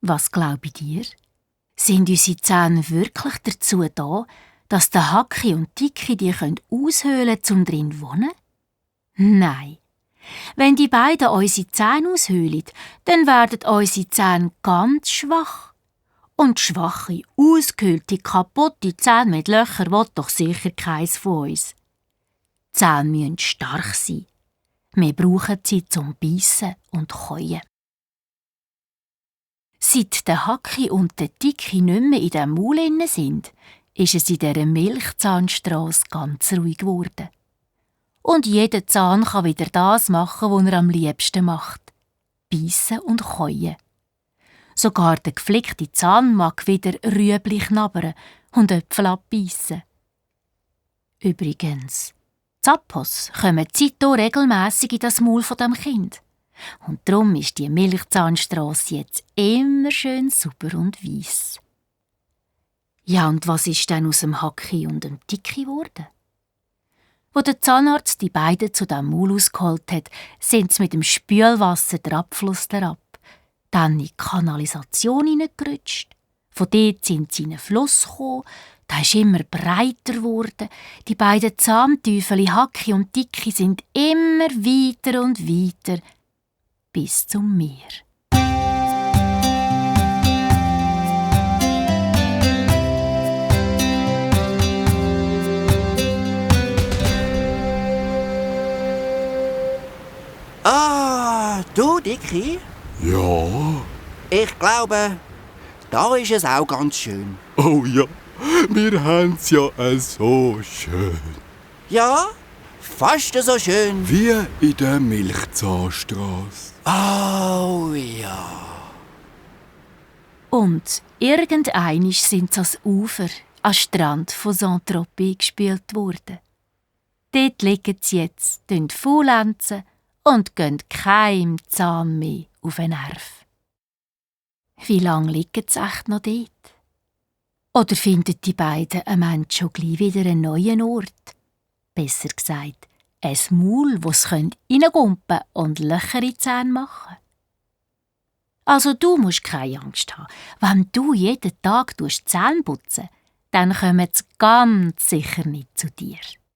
Was glaubt ihr? Sind unsere Zähne wirklich dazu da, dass der Hacki und Dicki die aushöhlen können, um drin zu wohnen? Nein. Wenn die beiden unsere Zähne aushöhlen, dann werden unsere Zähne ganz schwach. Und schwache, ausgehöhlte, kaputte Zähne mit Löchern will doch sicher keins von uns. Die Zähne müssen stark sein. Wir brauchen sie zum Beißen und Käuen. Seit der Hacki und der Dicki nicht mehr in dem Maul sind, ist es in dieser Milchzahnstrasse ganz ruhig geworden. Und jeder Zahn kann wieder das machen, was er am liebsten macht: beißen und käuen. Sogar der geflickte Zahn mag wieder Rüebli knabbern und Äpfel abbeissen. Übrigens, Zappos kommen zeitlich regelmässig in das Maul von dem Kind. Und darum ist die Milchzahnstrasse jetzt immer schön sauber und weiss. Ja, und was ist denn aus dem Hacki und dem Dicki geworden? Wo der Zahnarzt die beiden zu dem Maul ausgeholt hat, sind sie mit dem Spülwasser den Abfluss herab, dann in die Kanalisation hineingerutscht. Von dort sind sie in einen Fluss gekommen, der ist immer breiter geworden. Die beiden Zahnteufel Hacki und Dicki sind immer weiter und weiter bis zum Meer. Ah, du, Dicki? Ja. Ich glaube, da ist es auch ganz schön. Oh ja, wir haben's ja so schön. Ja, fast so schön. Wie in der Milchzahnstrasse. Oh ja. Und irgendeinisch sind sie ans Ufer, am Strand von Saint-Tropez gespielt worden. Dort liegen sie jetzt, faulenzen und gehen keinem Zahn mehr auf den Nerv. Wie lange liegen sie echt noch dort? Oder finden die beiden am Ende schon gleich wieder einen neuen Ort? Besser gesagt, ein Maul, wo sie reingumpen und Löcher in die Zähne machen. Also du musst keine Angst haben. Wenn du jeden Tag die Zähne putzen, dann kommen sie ganz sicher nicht zu dir.